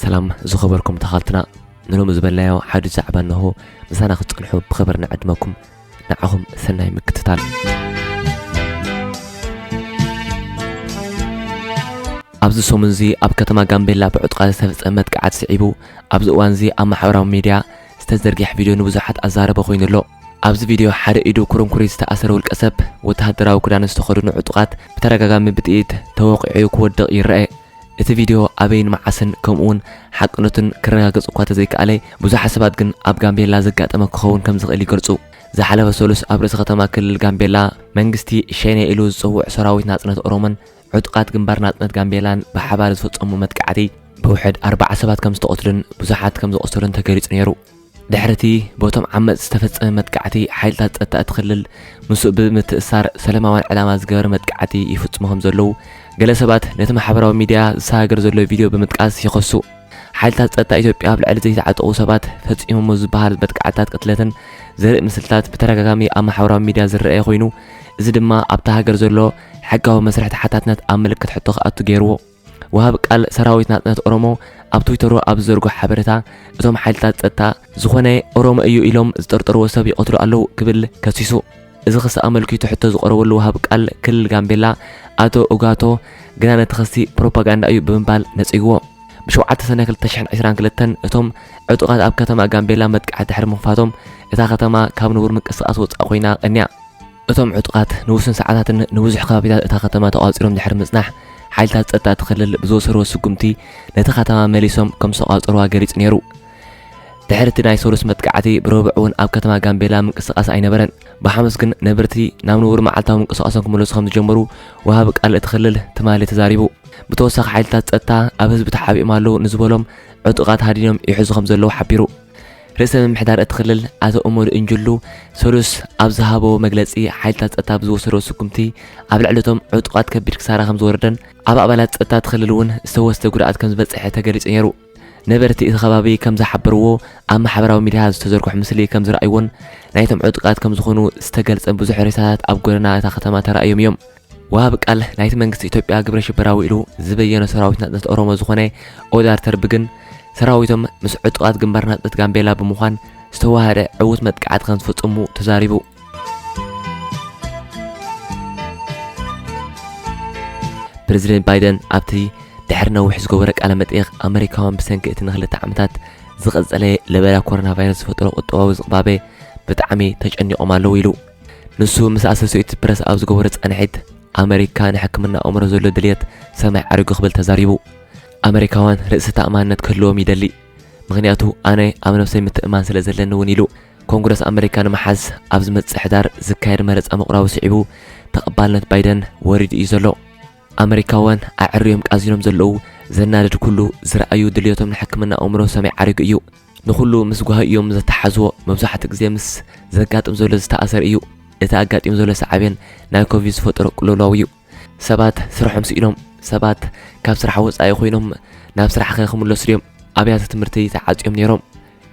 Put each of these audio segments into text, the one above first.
ሰላም ዝኸበርኩም ተኻልትና፣ ንሎሚ ዝበልናዮ ሓድሽ ዛዕባ እንሆ። ምሳና ክትጸንሑ ብኽብሪ ንዕድመኩም። ንዓኹም ሰናይ ምክትታል። ኣብዚ ሰሙን እዚ ኣብ ከተማ ጋምቤላ ብዕጡቓት ዝተፈጸመ መጥቃዕቲ ስዒቡ፣ ኣብዚ እዋን እዚ ኣብ ማሕበራዊ ሚድያ ዝተዘርግሐ ቪድዮ ንብዙሓት ኣዛረበ ኮይኑ ኣሎ። ኣብዚ ቪድዮ ሓደ ኢዱ ኩርንኩሪት ዝተኣሰረ ውልቀ ሰብ፣ ወተሃደራዊ ክዳን ዝተኸድኑ ዕጡቓት ብተደጋጋሚ ብጥይት ተወቒዑ ክወድቕ ይረአ። እቲ ቪድዮ ኣበይን መዓስን ከምኡውን ሓቅነቱን ክረጋገጽ እኳ ተዘይከኣለ፣ ብዙሓት ሰባት ግን ኣብ ጋምቤላ ዘጋጠመ ክኸውን ከም ዝኽእል ይገልጹ። ዝሓለፈ ሰሉስ ኣብ ርእሰ ከተማ ክልል ጋምቤላ መንግስቲ ሸኔ ኢሉ ዝጽውዕ ሰራዊት ናጽነት ኦሮሞን ዕጡቓት ግንባር ናጽነት ጋምቤላን ብሓባር ዝፈጸሙ መጥቃዕቲ ብውሕድ ኣርባዓ ሰባት ከም ዝተቐትሉን ብዙሓት ከም ዝቖሰሉን ተገሊጹ ነይሩ። ድሕሪ እቲ በቶም ዓመጽ ዝተፈጸመ መጥቃዕቲ፣ ሓይልታት ጸጥታ እቲ ክልል ምስኡ ብምትእስሳር ሰላማውያን ዕላማ ዝገበረ መጥቃዕቲ ይፍጽሙ ከም ዘለዉ ገለ ሰባት ነቲ ማሕበራዊ ሚድያ ዝሰጋገር ዘሎ ቪድዮ ብምጥቃስ ይኸሱ። ሓይልታት ጸጥታ ኢትዮጵያ ኣብ ልዕሊ ዘይተዓጠቑ ሰባት ፈጺሞሞ ዝበሃል መጥቃዕትታት ቅትለትን ዘርኢ ምስልታት ብተደጋጋሚ ኣብ ማሕበራዊ ሚድያ ዝረኣየ ኮይኑ፣ እዚ ድማ ኣብታ ሃገር ዘሎ ሕጋዊ መስርሕ ተሓታትነት ኣብ ምልክት ሕቶ ክኣቱ ገይርዎ። ወሃቢ ቃል ሰራዊት ናጽነት ኦሮሞ ኣብ ትዊተሩ ኣብ ዝዘርግሖ ሓበሬታ፣ እቶም ሓይልታት ጸጥታ ዝኾነ ኦሮሞ እዩ ኢሎም ዝጠርጠርዎ ሰብ ይቐትሉ ኣለዉ ክብል ከሲሱ። እዚ ክሲ ኣመልኪቱ ሕቶ ዝቐረበሉ ወሃቢ ቃል ክልል ጋምቤላ ኣቶ ኡጋቶ ግና ነቲ ክሲ ፕሮፓጋንዳ እዩ ብምባል ነጺግዎ። ብሸውዓተ ሰነ ክልተ ሽሕን ዕስራን ክልተን እቶም ዕጡቓት ኣብ ከተማ ጋምቤላ መጥቃዕቲ ድሕሪ ምኽፋቶም፣ እታ ከተማ ካብ ንቡር ምንቅስቓስ ወጻኢ ኮይና ቀንያ። እቶም ዕጡቓት ንውሱን ሰዓታትን ንብዙሕ ከባቢታት እታ ከተማ ተቋጺሮም ድሕሪ ምጽናሕ፣ ሓይልታት ጸጥታ እቲ ክልል ብዝወሰድዎ ስጉምቲ ነታ ከተማ መሊሶም ከም ዝተቋጸርዋ ገሊጹ ነይሩ። ድሕሪ እቲ ናይ ሰሉስ መጥቃዕቲ፣ ብረቡዕ እውን ኣብ ከተማ ጋምቤላ ምንቅስቓስ ኣይነበረን። ብሓሙስ ግን ነበርቲ ናብ ንቡር መዓልታዊ ምንቅስቓሶም ክምለሱ ከም ዝጀመሩ ወሃቢ ቃል እቲ ክልል ትማሊ ተዛሪቡ። ብተወሳኺ፣ ሓይልታት ጸጥታ ኣብ ህዝቢ ተሓቢኦም ኣለዉ ንዝበሎም ዕጡቓት ሃዲኖም ይሕዙ ከም ዘለዉ ሓቢሩ። ርእሰ ምምሕዳር እቲ ክልል ኣቶ ኡመዱ እንጅሉ ሰሉስ ኣብ ዝሃቦ መግለጺ፣ ሓይልታት ጸጥታ ብዝወሰዶ ስጉምቲ ኣብ ልዕሊ እቶም ዕጡቓት ከቢድ ክሳራ ከም ዝወረደን ኣብ ኣባላት ጸጥታ እቲ ክልል እውን ዝተወስደ ጉድኣት ከም ዝበጽሐ ተገሊጹ ነይሩ። ነበርቲ እቲ ከባቢ ከም ዝሓበርዎ፣ ኣብ ማሕበራዊ ሚድያ ዝተዘርግሑ ምስሊ ከም ዝረኣይዎን ናይቶም ዕጡቓት ከም ዝኾኑ ዝተገልጸ ብዙሕ ሬሳታት ኣብ ጎደና እታ ከተማ ተራእዮም እዮም። ወሃቢ ቃል ናይቲ መንግስቲ ኢትዮጵያ ግብረ ሽበራዊ ኢሉ ዝበየኖ ሰራዊት ናጽነት ኦሮሞ ዝኾነ ኦዳር ተርቢ ግን፣ ሰራዊቶም ምስ ዕጡቓት ግንባር ናጽነት ጋምቤላ ብምዃን ዝተዋሃደ ዕዉት መጥቃዕቲ ከም ዝፈጸሙ ተዛሪቡ። ፕረዚደንት ባይደን ኣብቲ ድሕሪ ነዊሕ ዝገበሮ ቃለ መጠይቕ፣ ኣመሪካውያን ብሰንኪ እቲ ንክልተ ዓመታት ዝቐጸለ ለበዳ ኮሮና ቫይረስ ዝፈጠሮ ቁጠባዊ ዝቕባበ ብጣዕሚ ተጨኒቖም ኣለዉ ኢሉ። ንሱ ምስ ኣሶሲኤትድ ፕረስ ኣብ ዝገበሮ ጻንሒት፣ ኣመሪካ ንሕክምና ኣእምሮ ዘሎ ድልየት ሰማይ ዓሪጉ ክብል ተዛሪቡ። ኣመሪካውያን ርእሰ ተኣማንነት ክህልዎም ይደሊ፣ ምኽንያቱ ኣነ ኣብ ነብሰይ ምትእምማን ስለ ዘለኒ እውን ኢሉ። ኮንግረስ ኣመሪካ ንምሓዝ ኣብ ዝመጽእ ሕዳር ዝካየድ መረጻ ምቕራቡ ስዒቡ፣ ተቐባልነት ባይደን ወሪዱ እዩ ዘሎ። ኣመሪካውያን ኣዕርዮም ቃዚኖም ዘለዉ፣ ዘናድድ ኩሉ ዝረኣዩ ድልየቶም ንሕክምና ኣእምሮ ሰማይ ዓሪጉ እዩ። ንኹሉ ምስ ጓሂ እዮም ዘተሓዝዎ። መብዛሕትኡ ግዜ ምስ ዘጋጥም ዘሎ ዝተኣሰር እዩ። እቲ ኣጋጢሙ ዘሎ ሳዕቤን ናይ ኮቪድ ዝፈጠሮ ቅልውላው እዩ። ሰባት ስርሖም ስኢኖም፣ ሰባት ካብ ስራሕ ወጻኢ ኮይኖም ናብ ስራሕ ከ ክምለሱ ድዮም? ኣብያተ ትምህርቲ ተዓጽዮም ነይሮም።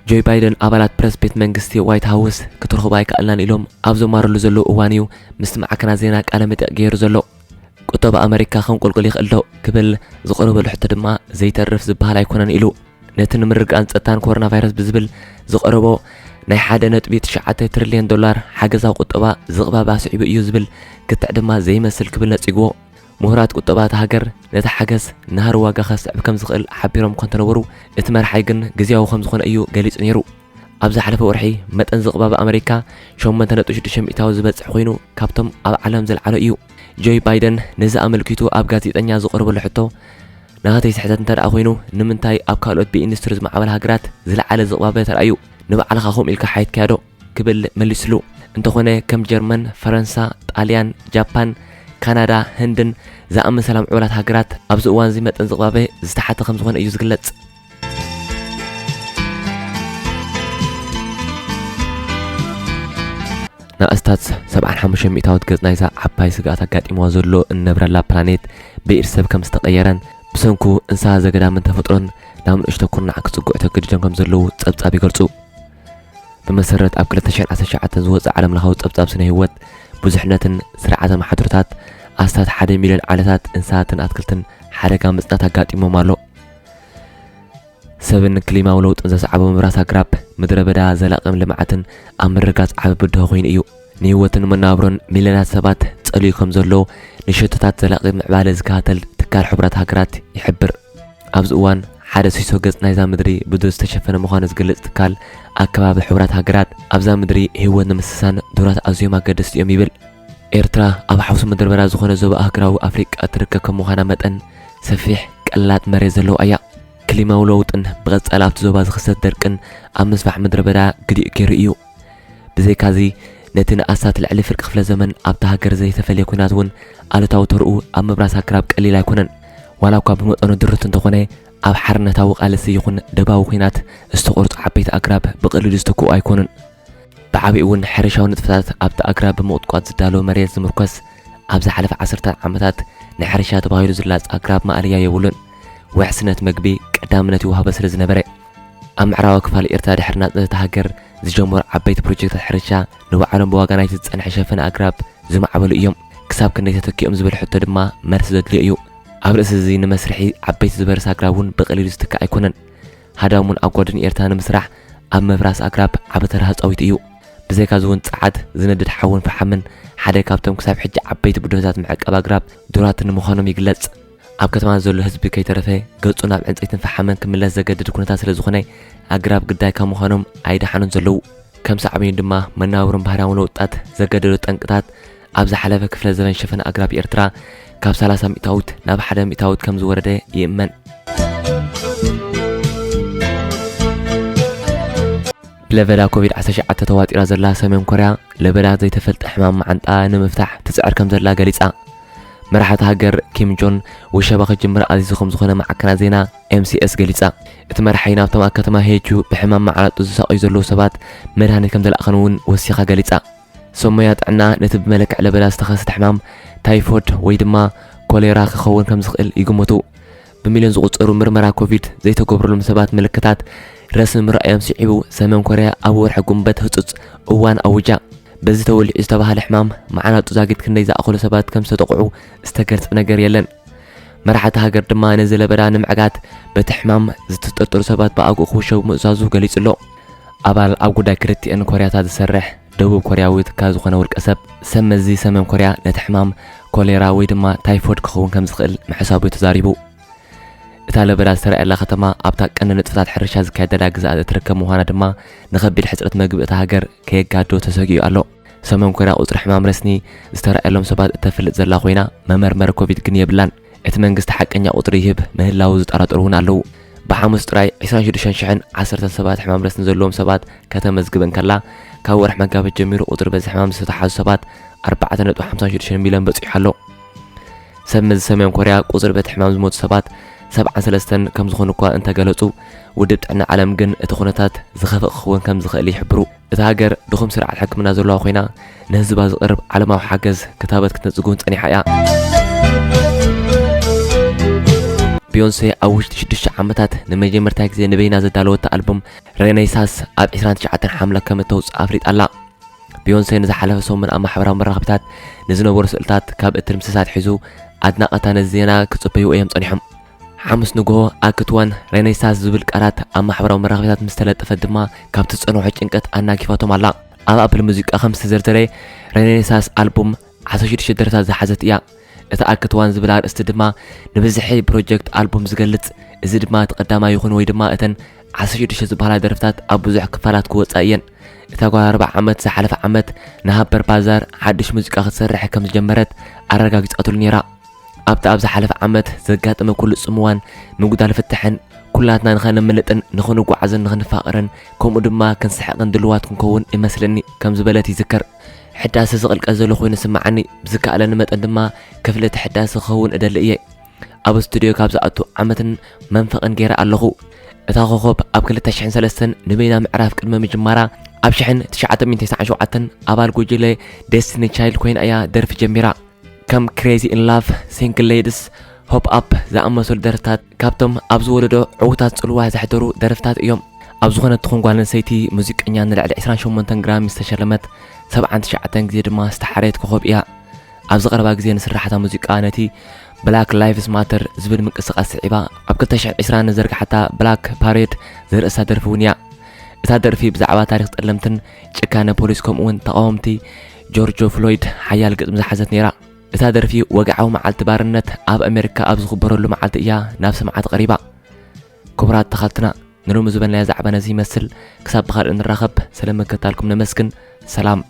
ጆይ ባይደን ኣባላት ፕረስ ቤት መንግስቲ ዋይት ሃውስ ክትረኽቦ ኣይከኣልናን ኢሎም ኣብ ዘማርሉ ዘለዉ እዋን እዩ ምስቲ ማዕከናት ዜና ቃለ መጠይቕ ገይሩ ዘሎ። ቁጠባ ኣመሪካ ከንቆልቁል ይኽእል ዶ ክብል ዝቐረበሉ ሕቶ ድማ ዘይተርፍ ዝበሃል ኣይኮነን ኢሉ። ነቲ ንምርግጋእን ጸጥታን ኮሮና ቫይረስ ብዝብል ዝቐረቦ ናይ ሓደ ነጥቢ ትሽዓተ ትሪልዮን ዶላር ሓገዛዊ ቁጠባ ዝቕባበ ኣስዒቡ እዩ ዝብል ክትዕ ድማ ዘይመስል ክብል ነጺግዎ። ምሁራት ቁጠባ እታ ሃገር ነቲ ሓገዝ ናህሪ ዋጋ ከስዕብ ከም ዝኽእል ሓቢሮም እኳ እንተነበሩ፣ እቲ መርሓይ ግን ግዝያዊ ከም ዝኾነ እዩ ገሊጹ ነይሩ። ኣብ ዝሓለፈ ወርሒ መጠን ዝቕባበ ኣመሪካ ሸሞንተ ነጥቢ ሽዱሽተ ሚእታዊ ዝበጽሕ ኮይኑ ካብቶም ኣብ ዓለም ዝለዓለ እዩ። ጆይ ባይደን ነዚ ኣመልኪቱ ኣብ ጋዜጠኛ ዝቐረበሉ ሕቶ፣ ናተይ ስሕተት እንተ ደኣ ኮይኑ፣ ንምንታይ ኣብ ካልኦት ብኢንዱስትሪ ዝማዕበላ ሃገራት ዝለዓለ ዝቕባበ ተራእዩ? ንባዕልኻ ከምኡ ኢልካ ሓይትካዮ ዶ? ክብል መሊስሉ። እንተኾነ፣ ከም ጀርመን፣ ፈረንሳ፣ ጣልያን፣ ጃፓን፣ ካናዳ፣ ህንድን ዝኣመሰላ ምዕቡላት ሃገራት ኣብዚ እዋን እዚ መጠን ዝቕባበ ዝተሓተ ከም ዝኾነ እዩ ዝግለጽ። ናብ ኣስታት ሰብዓን ሓሙሽተን ሚእታዊት ገጽ ናይዛ ዓባይ ስግኣት ኣጋጢምዋ ዘሎ እንነብረላ ፕላኔት ብኢድ ሰብ ከም ዝተቐየረን ብሰንኩ እንስሳ ዘገዳምን ተፈጥሮን ናብ ንእሽቶ ኩርናዕ ክጽግዑ ተገዲዶም ከም ዘለዉ ጸብጻብ ይገልጹ። ብመሰረት ኣብ ክልተ ሽሕን ዓሰርተ ትሽዓተን ዝወጸ ዓለምለኻዊ ጸብጻብ ስነ ህይወት ብዙሕነትን ስርዓተ ማሕደሮታት ኣስታት ሓደ ሚልዮን ዓሌታት እንስሳትን ኣትክልትን ሓደጋ ምጽናት ኣጋጢሞም ኣሎ። ሰብን ክሊማዊ ለውጥን ዘስዓቦ ምብራስ ኣግራብ ምድረ በዳ ዘላቒ ልምዓትን ኣብ ምርጋጽ ዓቢ ብድሆ ኮይኑ እዩ። ንህይወትን መነባብሮን ሚልዮናት ሰባት ጸልዩ ከም ዘሎ ንሸቶታት ዘላቒ ምዕባለ ዝከታተል ትካል ሕቡራት ሃገራት ይሕብር። ኣብዚ እዋን ሓደ ሲሶ ገጽ ናይዛ ምድሪ ብዱር ዝተሸፈነ ምዃኑ ዝገልጽ ትካል ኣከባቢ ሕቡራት ሃገራት ኣብዛ ምድሪ ህይወት ንምስሳን ዱራት ኣዝዮም ኣገደስቲ እዮም ይብል። ኤርትራ ኣብ ሓውሲ ምድረ በዳ ዝኾነ ዞባ ኣህግራዊ ኣፍሪቃ ትርከብ ከም ምዃና መጠን ሰፊሕ ቀላጥ መሬት ዘለዋ እያ። ክሊማዊ ለውጥን ብቐጻሊ ኣብቲ ዞባ ዝኽሰት ደርቅን ኣብ ምስፋሕ ምድረ በዳ ግዲኡ ገይሩ እዩ። ብዘይካዚ ነቲ ንኣስታት ልዕሊ ፍርቂ ክፍለ ዘመን ኣብታ ሃገር ዘይተፈልየ ኲናት እውን ኣሉታዊ ተርኡ ኣብ ምብራስ ኣግራብ ቀሊል ኣይኮነን። ዋላ እኳ ብመጠኑ ድሩት እንተኾነ ኣብ ሓርነታዊ ቃልሲ ይኹን ደባዊ ኲናት ዝተቖርጹ ዓበይቲ ኣግራብ ብቐሊሉ ዝተክኡ ኣይኮኑን። ብዓቢኡ እውን ሕርሻዊ ንጥፈታት ኣብቲ ኣግራብ ብምቑጥቋጥ ዝዳሎ መሬት ዝምርኮስ ኣብ ዝሓለፈ ዓሰርታት ዓመታት ንሕርሻ ተባሂሉ ዝላጽ ኣግራብ ማእለያ የብሉን። ውሕስነት መግቢ ቀዳምነት ይወሃቦ ስለ ዝነበረ ኣብ ምዕራባዊ ክፋል ኤርትራ ድሕሪ ናጽነት እታ ሃገር ዝጀመሩ ዓበይቲ ፕሮጀክታት ሕርሻ ንባዕሎም ብዋጋ ናይቲ ዝጸንሐ ሸፈነ ኣግራብ ዝማዕበሉ እዮም። ክሳብ ክንደይ ተተኪኦም ዝብል ሕቶ ድማ መልሲ ዘድልዮ እዩ። ኣብ ርእሲ እዚ ንመስርሒ ዓበይቲ ዝበርስ ኣግራብ እውን ብቐሊሉ ዝትካእ ኣይኮነን። ሃዳሙን ኣብ ጎድኒ ኤርትራ ንምስራሕ ኣብ ምብራስ ኣግራብ ዓቢ ተራ ተጻዊቱ እዩ። ብዘይካዚ እውን ጸዓት ዝነድድ ሓውን ፈሓምን ሓደ ካብቶም ክሳብ ሕጂ ዓበይቲ ብድሆታት ምዕቃብ ኣግራብ ዱራት ንምዃኖም ይግለጽ። ኣብ ከተማ ዘሎ ህዝቢ ከይተረፈ ገጹ ናብ ዕንጸይትን ፈሓምን ክምለስ ዘገድድ ኩነታት ስለ ዝኾነ ኣግራብ ግዳይ ካብ ምዃኖም ኣይደሓኑን ዘለዉ። ከም ሳዕቤኑ ድማ መነባብሮን ባህርያዊ ለውጥታት ዘገደዶ ጠንቅታት ኣብ ዝሓለፈ ክፍለ ዘመን ሸፈነ ኣግራብ ኤርትራ ካብ ሰላሳ ሚእታዊት ናብ ሓደ ሚእታዊት ከም ዝወረደ ይእመን። ብለበዳ ኮቪድ ዓሰርተ ትሽዓተ ተዋጢራ ዘላ ሰሜን ኮርያ ለበዳ ዘይተፈልጠ ሕማም መዓንጣ ንምፍታሕ ትጽዕር ከም ዘላ ገሊጻ። መራሒ እታ ሃገር ኪም ጆን ውሸባ ክጅምር ኣዚዙ ከም ዝኾነ ማዕከናት ዜና ኤምሲኤስ ገሊጻ። እቲ መራሒ ናብቶም ኣብ ከተማ ሄጁ ብሕማም መዓንጡ ዝሳቐዩ ዘለዉ ሰባት መድሃኒት ከም ዘልኣኸን እውን ወሲኻ ገሊጻ። ሰሞያ ጥዕና ነቲ ብመለክዕ ለበዳ ዝተኸሰተ ሕማም ታይፎድ ወይ ድማ ኮሌራ ክኸውን ከም ዝኽእል ይግምቱ። ብሚልዮን ዝቑጸሩ ምርመራ ኮቪድ ዘይተገብረሎም ሰባት ምልክታት ረስሚ ምርኣዮም ስዒቡ ሰሜን ኮርያ ኣብ ወርሒ ጉንበት ህጹጽ እዋን ኣዊጃ። በዚ ተወሊዑ ዝተባህለ ሕማም መዓናጡ ዛጊት ክንደይ ዝኣኸሉ ሰባት ከም ዝተጠቕዑ ዝተገልጸ ነገር የለን። መራሕቲ ሃገር ድማ ነዚ ለበዳ ንምዕጋት በቲ ሕማም ዝተጠርጠሩ ሰባት ብኣግኡ ክውሸቡ ምእዛዙ ገሊጹ ኣሎ። ኣባል ኣብ ጉዳይ ክልቲኤን ኮርያታት ዝሰርሕ ደቡብ ኮርያዊ ትካል ዝኾነ ውልቀ ሰብ፣ ሰብ መዚ ሰሜን ኮርያ ነቲ ሕማም ኮሌራ ወይ ድማ ታይፎድ ክኸውን ከም ዝኽእል ምሕሳቡ ተዛሪቡ። እታ ለበዳ ዝተራእየላ ከተማ ኣብታ ቀንዲ ንጥፈታት ሕርሻ ዝካየደላ ግዝኣት እትርከብ ምዃና ድማ ንኸቢድ ሕጽረት መግቢ እታ ሃገር ከየጋድዶ ተሰጊኡ ኣሎ። ሰሜን ኮርያ ቁጽሪ ሕማም ረስኒ ዝተራእየሎም ሰባት እተፍልጥ ዘላ ኮይና መመርመሪ ኮቪድ ግን የብላን። እቲ መንግስቲ ሓቀኛ ቁጽሪ ይህብ ምህላዉ ዝጠራጠሩ እውን ኣለዉ። ብሓሙስ ጥራይ ዕስራን ሽዱሽተን ሽሕን ዓሰርተ ሰባት ሕማም ረስኒ ዘለዎም ሰባት ከተመዝግብ እንከላ፣ ካብ ወርሒ መጋቢት ጀሚሩ ቁጽሪ በዚ ሕማም ዝተተሓዙ ሰባት ኣርባዕተ ነጥቢ ሓምሳ ሽዱሽተ ሚልዮን በጺሑ ኣሎ። ሰብ መዚ ሰሜን ኮርያ ቁጽሪ በቲ ሕማም ዝሞቱ ሰባት ሰብዓን ሰለስተን ከም ዝኾኑ እኳ እንተገለጹ፣ ውድብ ጥዕና ዓለም ግን እቲ ኩነታት ዝኸፍእ ክኸውን ከም ዝኽእል ይሕብሩ። እታ ሃገር ድኹም ስርዓት ሕክምና ዘለዋ ኮይና፣ ንህዝባ ዝቕርብ ዓለማዊ ሓገዝ ክታበት ክትነጽግ እውን ጸኒሓ እያ። ቢዮንሴ ኣብ ውሽጢ ሽዱሽተ ዓመታት ንመጀመርታ ግዜ ንበይና ዘዳለወታ ኣልቡም ሬኔሳስ ኣብ ዕስራን ትሽዓተን ሓምለ ከም እተውጽእ ኣፍሊጣ ኣላ። ቢዮንሴ ንዝሓለፈ ሰሙን ኣብ ማሕበራዊ መራኸቢታት ንዝነበሩ ስእልታት ካብ እትድምስስ ኣትሒዙ ኣድናቐታ ነዚ ዜና ክጽበይዎ እዮም ጸኒሖም። ሓሙስ ንግሆ ኣክትዋን ሬኔሳስ ዝብል ቃላት ኣብ ማሕበራዊ መራኸቢታት ምስ ተለጠፈት ድማ ካብቲ ዝጸንሖ ጭንቀት ኣናጊፋቶም ኣላ። ኣብ ኣፕል ሙዚቃ ከም ዝተዘርዘረ ሬኔሳስ ኣልቡም ዓሰርተ ሽዱሽተ ደርፍታት ዝሓዘት እያ። እታ ኣክትዋን ዝብል ኣርእስቲ ድማ ንብዝሒ ፕሮጀክት ኣልቡም ዝገልጽ፣ እዚ ድማ እቲ ቀዳማይ ይኹን ወይ ድማ እተን ዓሰርተ ሽዱሽተ ዝበሃላ ደርፍታት ኣብ ብዙሕ ክፋላት ክወጻ እየን። እታ ጓል ኣርብዓ ዓመት ዝሓለፈ ዓመት ንሃፐር ባዛር ሓድሽ ሙዚቃ ክትሰርሕ ከም ዝጀመረት ኣረጋጊጻትሉ ነይራ። ኣብቲ ኣብ ዝሓለፈ ዓመት ዘጋጠመ ኩሉ ጽምዋን ምጉዳል ፍትሕን ኩላትና ንኸነምልጥን ንኽንጓዓዝን ንኽንፋቐርን ከምኡ ድማ ክንስሕቕን ድልዋት ክንከውን እመስለኒ ከም ዝበለት ይዝከር። ሕዳሰ ዝቕልቀል ዘሎ ኮይኑ ስምዓኒ፣ ብዝከኣለኒ መጠን ድማ ክፍልቲ ሕዳሰ ክኸውን እደሊ እየ። ኣብ ስቱድዮ ካብ ዝኣቱ ዓመትን መንፈቕን ገይረ ኣለኹ። እታ ኮኾብ ኣብ ክልተ ሽሕን ሰለስተን ንበይና ምዕራፍ ቅድሚ ምጅማራ ኣብ ሽሕን ትሽዓተ ሚእትን ተስዓን ሸውዓተን ኣባል ጉጅለ ዴስቲኒ ቻይልድ ኮይና እያ ደርፊ ጀሚራ። ከም ክሬዚ ኢን ላቭ፣ ሲንግል ሌድስ፣ ሆፕ ኣፕ ዝኣመሰሉ ደርፍታት ካብቶም ኣብዚ ወለዶ ዕዉታት ጽልዋ ዘሕደሩ ደርፍታት እዮም። ኣብ ዝኾነት ትኹን ጓል ኣንስተይቲ ሙዚቀኛ ንልዕሊ ዕስራን ሸሞንተን ግራሚ ዝተሸለመት፣ ሰብዓን ትሽዓተን ግዜ ድማ ዝተሓረየት ኮኾብ እያ። ኣብዚ ቀረባ ግዜ ንስራሕታ ሙዚቃ ነቲ ብላክ ላይቭስ ማተር ዝብል ምንቅስቃስ ስዒባ ኣብ ክልተ ሽሕን ዕስራን ንዘርግሓታ ብላክ ፓሬድ ዘርእስታ ደርፊ እውን እያ። እታ ደርፊ ብዛዕባ ታሪኽ ጠለምትን ጭካነ ፖሊስ ከምኡ እውን ተቃወምቲ ጆርጆ ፍሎይድ ሓያል ግጥሚ ዝሓዘት ነይራ። እታ ደርፊ ወግዓዊ መዓልቲ ባርነት ኣብ ኣሜሪካ ኣብ ዝኽበረሉ መዓልቲ እያ ናብ ሰማዕቲ ቀሪባ። ክቡራት ተኻልትና፣ ንሎሚ ዝበልናዮ ዛዕባ ነዚ ይመስል። ክሳብ ብኻልእ ንራኸብ፣ ስለምክታልኩም ነመስግን። ሰላም።